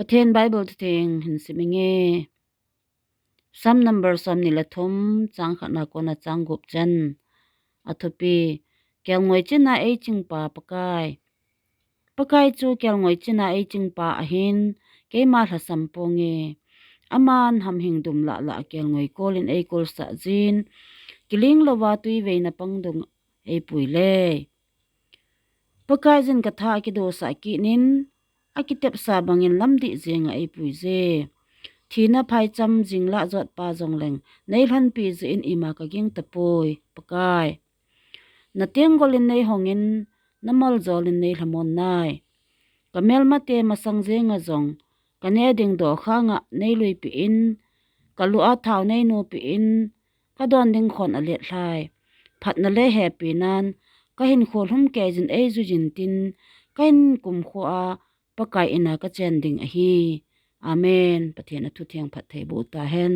ປະທຽນໄບເບິນທຸເທງ ເຫັນສິເມເງ ຊຳນຳເບີ ຊຳນິລະທົມ ຈາງຂະນາໂກນາ ຈາງກຸບຈັນ ອາທຸປີ ແກວງວຍຈິນາ ເອຈິງປາ ປະກາຍ ປະກາຍຈູ ແກວງວຍຈິນາ ເອຈິງປາ ອາເຮນ ເກມາ ລະຊຳໂປເງ ອາມານ ຫຳເຮັງ ດຸມລະລະ ແກວງວຍໂກລິນ ເອກົລສະຈິນ ກິລິງ ລະວາ ຕຸຍເວຍ ນະປັງດຸງ ເອປຸຍເລ ປະກາຍຈິນກະທາ ອາກິໂດສະກິນິນ ອາກິເຕັບສາ ບັງເງິນ ລຳດິເຈງ ອາເອປຸຍເຈ ທີນະພາຍຈຳ ຈິງລະ ຈອດປາ ຈອງແຫຼງ ໃນລັນປີ ຈະອິນ ອີມາ ກະກິງ ຕະປຸຍ ປະກາຍ ນະຕຽງ ໂກລິນ ໃນຫົງເງິນ ນະມອລ ຈອລິນ ໃນລະມອນນາຍ ກະແມລ ມະເຕ ມະສັງເຈງ ງະຈອງ ກະແນດິງ ດໍຄາງະ ໃນລຸຍປີອິນ ກະລຸອາທາວ ໃນນູປີອິນ ກະດອນດິງ ຂອນອາເລດລາຍ ພັດນະເລແຮປີນານ ກະເຫັນໂຄລຸມແກຈິນ ເອຢູຈິນຕິນ ກະເຫັນກຸມໂຄອາ ປະກາຍອີນາ ກະແຈນດິງ ອາຮີ ອາເມນ. ປະທຽນອະທຸເທງ ພັດໄທບູຕາແຮນ